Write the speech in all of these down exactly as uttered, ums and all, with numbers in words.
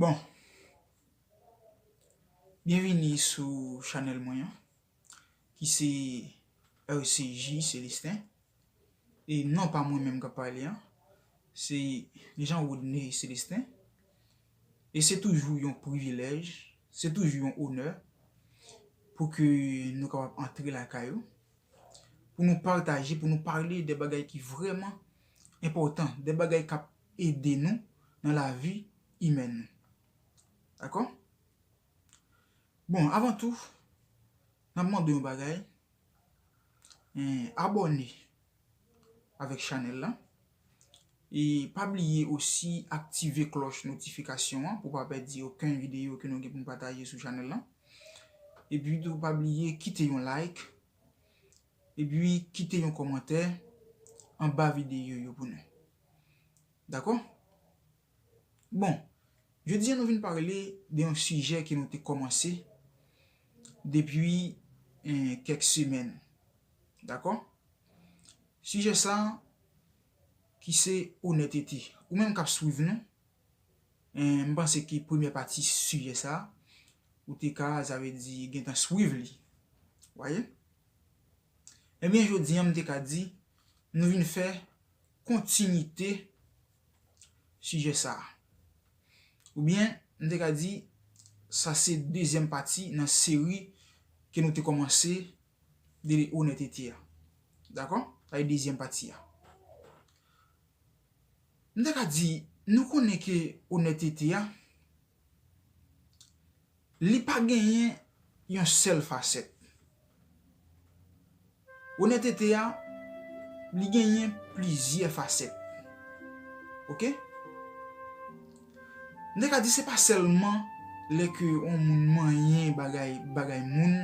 Bon, byenvini sou chanèl mwen an, ki se R C J Célestin. E non pa mwen menm k ap pale an, se Jean Rodney Célestin. E se toujou yon privilèj, se toujou yon onè pou ke nou kapab antre lakay ou, pou nou pataje, pou nou pale de bagay ki vrèman enpòtan, de bagay k ap ede nou nan lavi imèn nou. Dakò? Bon, avan tou, n ap mande yon bagay, eh, abòne avèk chanèl la. E pa bliye osi aktive klòch notifikasyon an pou pa pèdi okenn videyo ke nou gen pou n pataje sou chanèl la. Epi tou pa bliye kite yon like, epi kite yon kòmantè anba videyo yo pou nou. Dakò? Bon, jodi a nou vin pale de yon sijè ke nou te kòmanse depi, eh, kèk semèn. Dakò? Sijè sa a ki se onètete. Ou menm k ap swiv nou, eh, m panse ke premyè pati sijè sa a, ou te ka, sa vle di, gentan swiv li. Ou wè? Ebyen, jodi a, m te ka di, nou vin fè kontinite sijè sa a. Oubyen, m te ka di, sa se dezyèm pati nan seri ke nou te kòmanse de onètete a. Dakò? Sa se dezyèm pati a. M te ka di, nou konnen ke onètete a, li pa genyen yon sèl fasèt. Onètete a, li genyen plizyè fasèt. Oke? M te ka di se pa sèlman lè ke yon moun manyen bagay, bagay moun,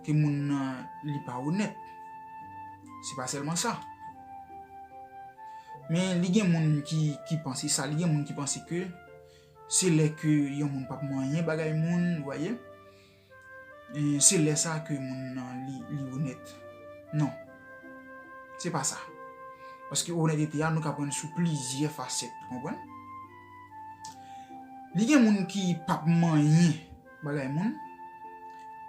ke moun nan li pa onèt. Se pa sèlman sa. Men li gen moun ki, ki panse sa, li gen moun ki panse ke se lè ke yon moun p ap manyen bagay moun, ou wè, e, se lè sa ke moun nan li, li onèt. Non. Se pa sa. Paske onètete a, nou ka pran sou plizyè fasèt, ou konprann? Li gen moun ki p ap manyen bagay moun.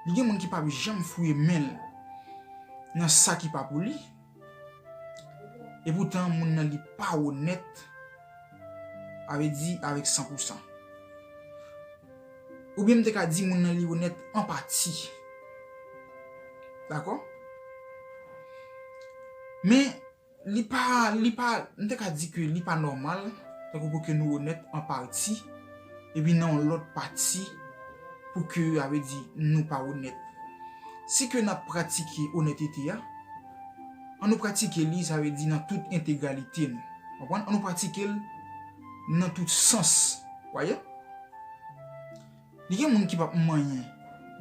Li gen moun ki p ap janm fouye men l nan sa ki pa pou li. Epoutan, moun nan li pa onèt, sa vle di avèk san pou san. Oubyen m te ka di moun nan li onèt an pati. Dakò? Men, li pa, li pa, m te ka di ke li pa nòmal, tankou pou ke nou onèt an pati, epi nan yon lòt pati, pou ke, sa vle di, nou pa onèt. Si ke n ap pratike onètete a, an nou pratike li, sa vle di nan tout entegralite nou. Konprann? An nou pratike l nan tout sans. Wè? Li gen moun ki p ap manyen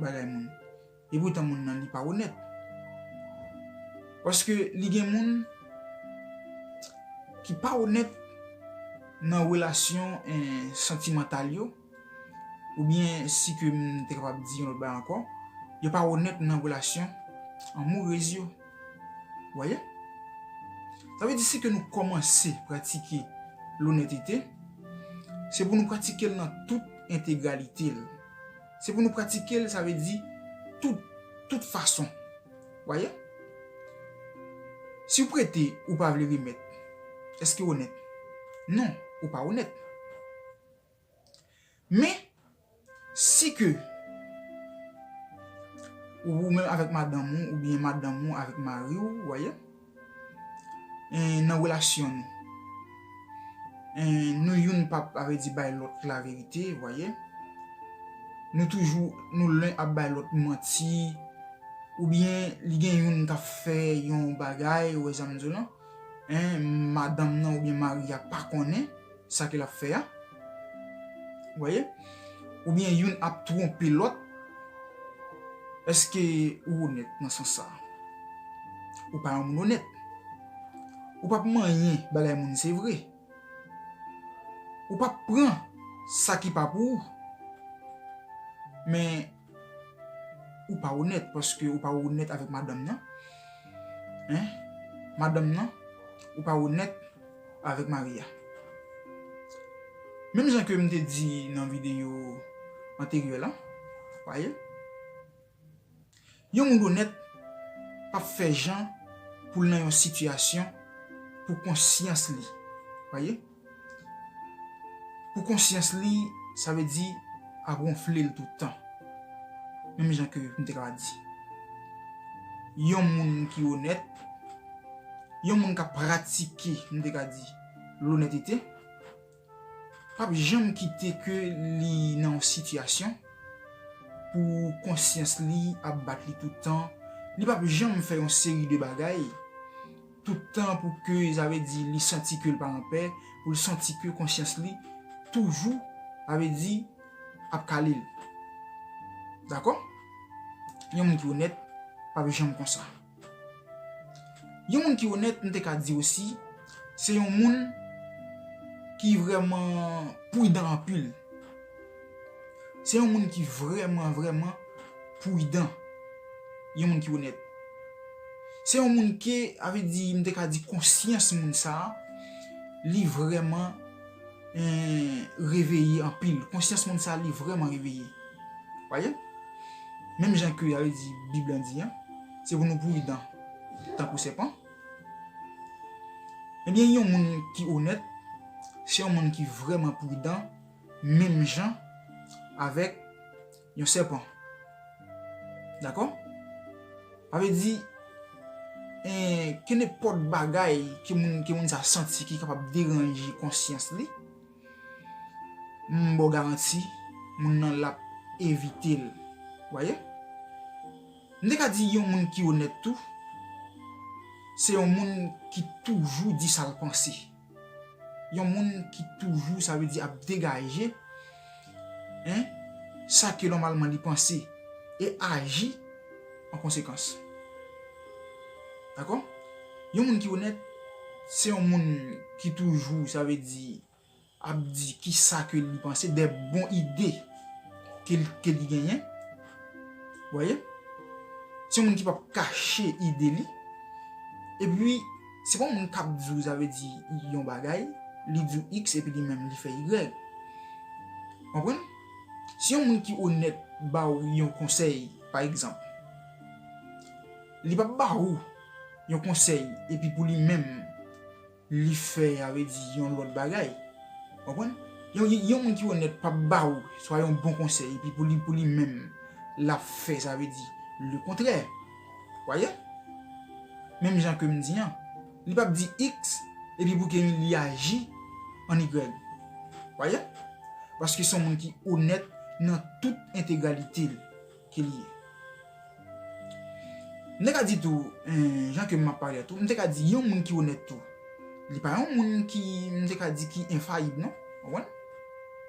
bagay moun. Epoutan moun nan li pa onèt. Paske li gen moun ki pa onèt nan relasyon, eh, santimantal yo, oubyen si ke m te kapab di yon lòt bagay ankò, yo pa onèt nan relasyon anmourez yo. Ou wè? Sa vle di si ke nou kòmanse pratike lonètete, se pou nou pratike l nan tout entegralite l. Se pou nou pratike l, sa vle di tout, tout fason. Ou wè? Si w prete, ou pa vle remèt, èske w onèt? Non, ou pa onèt. Men, si ke ou menm avèk madanm ou, oubyen madanm ou avèk mari w, ou wè, e, nan relasyon nou, e, nou youn p ap, sa vle di, bay lòt laverite, ou wè, nou toujou, nou len ap bay lòt manti, oubyen li gen youn k ap fè yon bagay, ou wè sa m di w lan, en, madanm nan oubyen mari a pa konnen sa ke l ap fè a. Ou wè? Oubyen youn ap twonpe lòt. Èske ou onèt nan sans sa a? Ou pa yon moun onèt. Ou p ap manyen bagay moun, se vre. Ou p ap pran sa ki pa pou ou. Men, ou pa onèt, paske ou pa onèt avèk madanm nan. Hein? Madanm nan, ou pa onèt avèk mari a. Menm jan ke m te di nan videyo anteryè la, w pa ye? Yon moun onèt p ap fè jan pou l nan yon sitiyasyon pou konsyans li. W pa ye? Pou konsyans li, sa vle di ap wonfle l tout tan. Menm jan ke m te ka di. Yon moun ki onèt, yon moun k ap pratike, m te ka di, lonètete, p ap janm kite ke li nan yon sitiyasyon pou konsyans li ap bat li tout tan. Li p ap janm fè yon seri de bagay tout tan pou ke, sa vle di, li santi ke l pa anpè, pou l santi ke konsyans li toujou, sa vle di, ap kale l. Dakò? Yon moun ki onèt p ap janm konsa. Yon moun ki onèt, m te ka di osi, se yon moun ki vrèman pridan anpil. Se yon moun ki vrèman, vrèman pridan. Yon moun ki onèt. Se yon moun ke, sa vle di, m te ka di konsyans moun sa a, li vrèman, eh, reveye anpil. Konsyans moun sa a, li vrèman reveye. W pa ye? Menm jan ke, sa vle di, Bib lan di, en, se pou nou pridan, tankou sèpan. Ebyen, yon moun ki onèt, se yon moun ki vrèman pridan, menm jan avèk yon sèpan. Dakò? Sa vle di, eh, kenenpòt bagay ke moun, ke moun sa santi ki kapab deranje konsyans li, m ba w garanti, moun nan l ap evite l. W pa ye? M te ka di yon moun ki onèt tou, se yon moun ki toujou di sa l panse. Yon moun ki toujou, sa vle di, ap degaje, en, sa ke nòmalman li panse e aji an konsekans. Dakò? Yon moun ki onèt, se yon moun ki toujou, sa vle di, ap di kisa ke li panse, de bon ide ke, ke li genyen. W pa ye? Se yon moun ki p ap kache ide li. Epi, se pa yon moun k ap di w, sa vle di, yon bagay, li di w X epi li menm li fè Y. Konprann? Si yon moun ki onèt ba w yon konsèy, pa egzanp, li p ap ba w yon konsèy epi pou li menm, li fè, sa vle di, yon lòt bagay. Konprann? Yon, yon moun ki onèt p ap ba w swa yon bon konsèy, epi pou li, pou li menm, l ap fè, sa vle di, lekontrè. W pa ye? Menm jan ke m di an, li p ap di X, epi pou ke li aji an Y. W pa ye? Paske se yon moun ki onèt nan tout entegralite l ke li ye. M te ka di tou, eh, jan ke m ap pale a tou, m te ka di yon moun ki onèt tou, li pa yon moun ki, m te ka di ki enfayib, non. Konprann?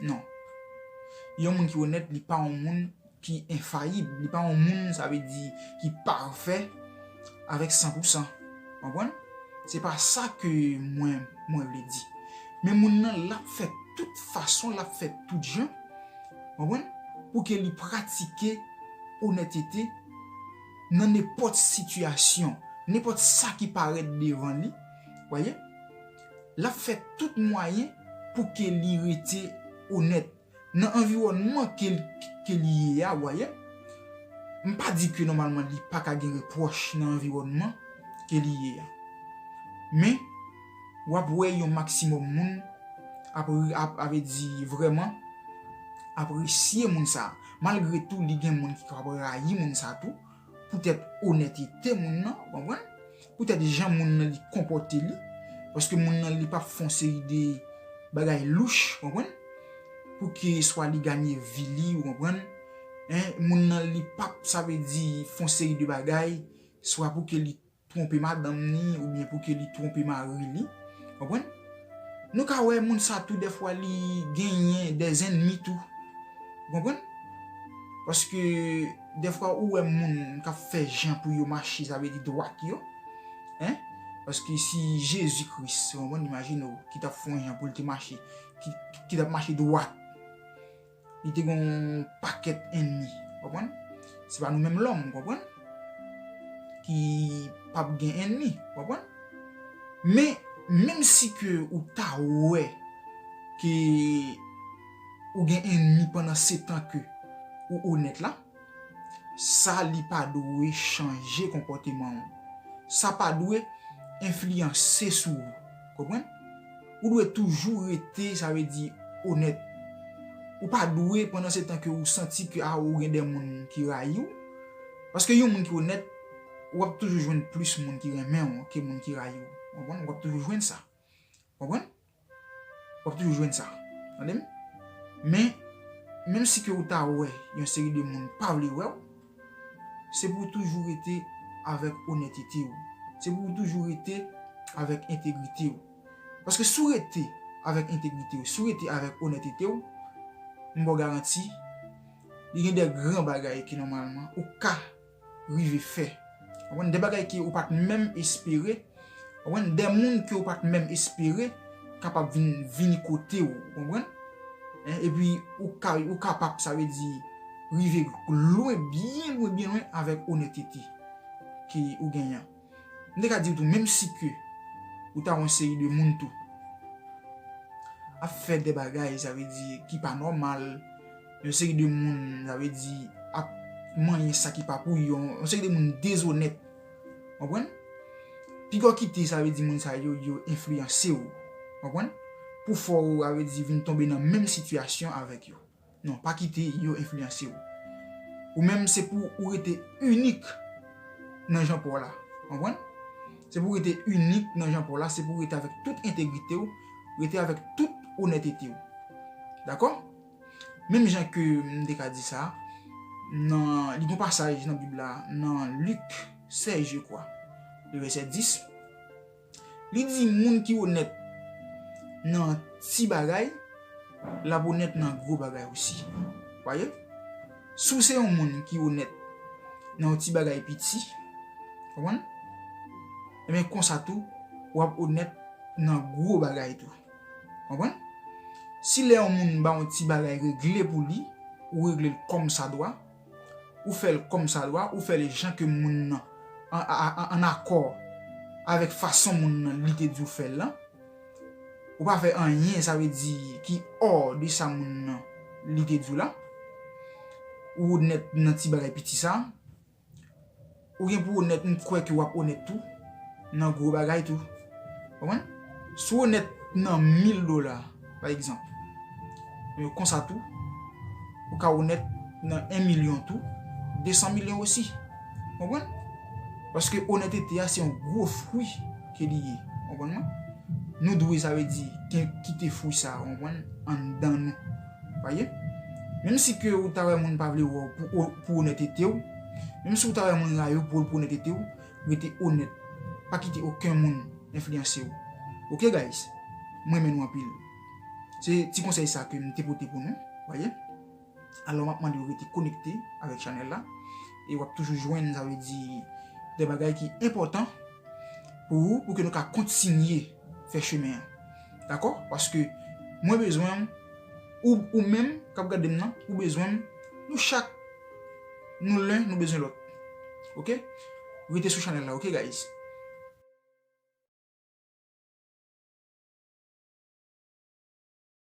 Non. Yon moun ki onèt, li pa yon moun ki enfayib, li pa yon moun, sa vle di, ki pafè avèk san pou san. Konprann? Se pa sa ke mwen, mwen vle di. Men moun nan, l ap fè tout fason, l ap fè tout jan, konprann? Pou ke li pratike onètete nan nenpòt sitiyasyon, nenpòt sa ki parèt devan li, w pa ye? L ap fè tout mwayen pou ke li rete onèt nan anviwònman ke, ke li ye a, w pa ye? M pa di ke nòmalman li pa ka gen repwòch nan anviwònman ke li ye a. Men, w ap wè yon maksimòm moun ap, ap, ap di vrèman apresye moun sa a. Malgre tou, li gen moun ki kapab rayi moun sa a tou, poutèt onètete moun nan, w konprann? Poutèt jan moun nan li konpòte li, paske moun nan li p ap fè yon seri de bagay louch, w konprann? Pou ke swa li ganye vi li, w konprann? En, moun nan li p ap, sa vle di, fè yon seri de bagay, swa pou ke li twonpe madanm ni, oubyen pou ke li twonpe mari li. Konprann? Nou ka wè moun sa tou dèfwa li genyen dèzènmi tou. Konprann? Paske dèfwa ou wè moun k ap fè jan pou yo mache, sa vle di dwat yo. En? Paske si Jezi Kris, konprann, imajine w, ki t ap fè yon jan pou l te mache, ki, ki t ap mache dwat. Li te gen yon pakèt ènmi, w konprann? Se pa nou menm lòm, w konprann? Ki p ap gen ènmi, w konprann? Men, menm si ke ou ta wè ke ou gen ènmi pandan se tan ke ou onèt la, sa li pa dwe chanje konpòteman w. Sa pa dwe enfliyanse sou ou. Konprann? Ou dwe toujou rete, sa vle di, onèt. Ou pa dwe, pandan se tan ke ou santi ke, a, ou gen de moun ki rayi w. Paske yon moun ki onèt, w ap toujou jwenn plis moun ki renmen w ke moun ki rayi w. Konprann? W ap toujou jwenn sa. Konprann? W ap toujou jwenn sa. Tande m? Men, menm si ke ou ta wè yon seri de moun pa vle wè w, se pou w toujou rete avèk onètete w. Se pou w toujou rete avèk entegrite w. Paske si w rete avèk entegrite w, si w rete avèk onètete w, m ba w garanti, li gen de gran bagay ke nòmalman ou ka rive fè. Konprann? De bagay ke ou pa t menm espere. Konprann? De moun ke ou pa t menm espere kapab vin, vini kote w. Konprann? Hein, epi ou ka, ou kapab, sa vle di, rive lwen, byen lwen, byen lwen avèk onètete ke ou genyen. M te ka di w tou, menm si ke ou ta wè yon seri de moun tou ap fè de bagay, sa vle di, ki pa nòmal, yon seri de moun, sa vle di, ap manyen sa ki pa pou yo, yon seri de moun dezonèt. Konprann? Piga w kite, sa vle di, moun sa yo, yo enfliyanse w. Konprann? Pou fè w, sa vle di, vin tonbe nan menm sitiyasyon avèk yo. Non, pa kite yo enfliyanse w. Ou menm, se pou ou rete inik nan jan pa w la. Konprann? Se pou w rete inik nan jan pa w la, se pou w rete avèk tout entegrite w, rete avèk tout onètete w. Dakò? Menm jan ke m te ka di sa, nan, li gen yon pasaj nan Bib la, nan Lik sèz, je crois, le vèsè dis, li di moun ki onèt nan ti bagay, l ap onèt nan gwo bagay osi. Vwayè? Si w se yon moun ki onèt nan yon ti bagay piti, konprann? Ebyen, konsa tou, w ap onèt nan gwo bagay tou. Konprann? Si lè yon moun ba yon ti bagay regle pou li, ou regle l kòmsadwa, ou fè l kòmsadwa, ou fè l jan ke moun nan, an, an, an, an akò avèk fason moun nan li te di w fè l lan, ou pa fè anyen, sa vle di, ki hors de sa moun nan li te di w la, ou onèt nan ti bagay piti sa, ou gen pou onèt, m kwè ke w ap onèt tou nan gwo bagay tou. Konprann? Si w onèt nan mil dola, pa egzanp, men konsa tou, ou ka onèt nan en milyon tou, de san milyon osi. Konprann? Paske onètete a se yon gwo fwi ke li ye. Konprann mwen? Nou dwe, sa vle di, gen, kite fwi sa, konprann, anndan nou. Vwayè? Menm si ke ou ta wè moun pa vle wè w pou, pou onètete w, menm si ou ta wè moun rayi w pou, pou onètete w, rete onèt. Pa kite okenn moun enfliyanse w. Oke, guys? Mwen renmen nou anpil. Se ti konsèy sa ke m te pote pou nou, vwayè? Alò, m ap mande w rete konekte avèk chanèl la. E w ap toujou jwenn, sa vle di, de bagay ki enpòtan pou ou, pou ke nou ka kontinye fè chemen an. Dakò? Paske mwen bezwen w, ou, ou menm k ap gade m nan, ou bezwen m, nou chak, nou len, nou bezwen lòt. Oke? Rete sou chanèl la, oke, guys?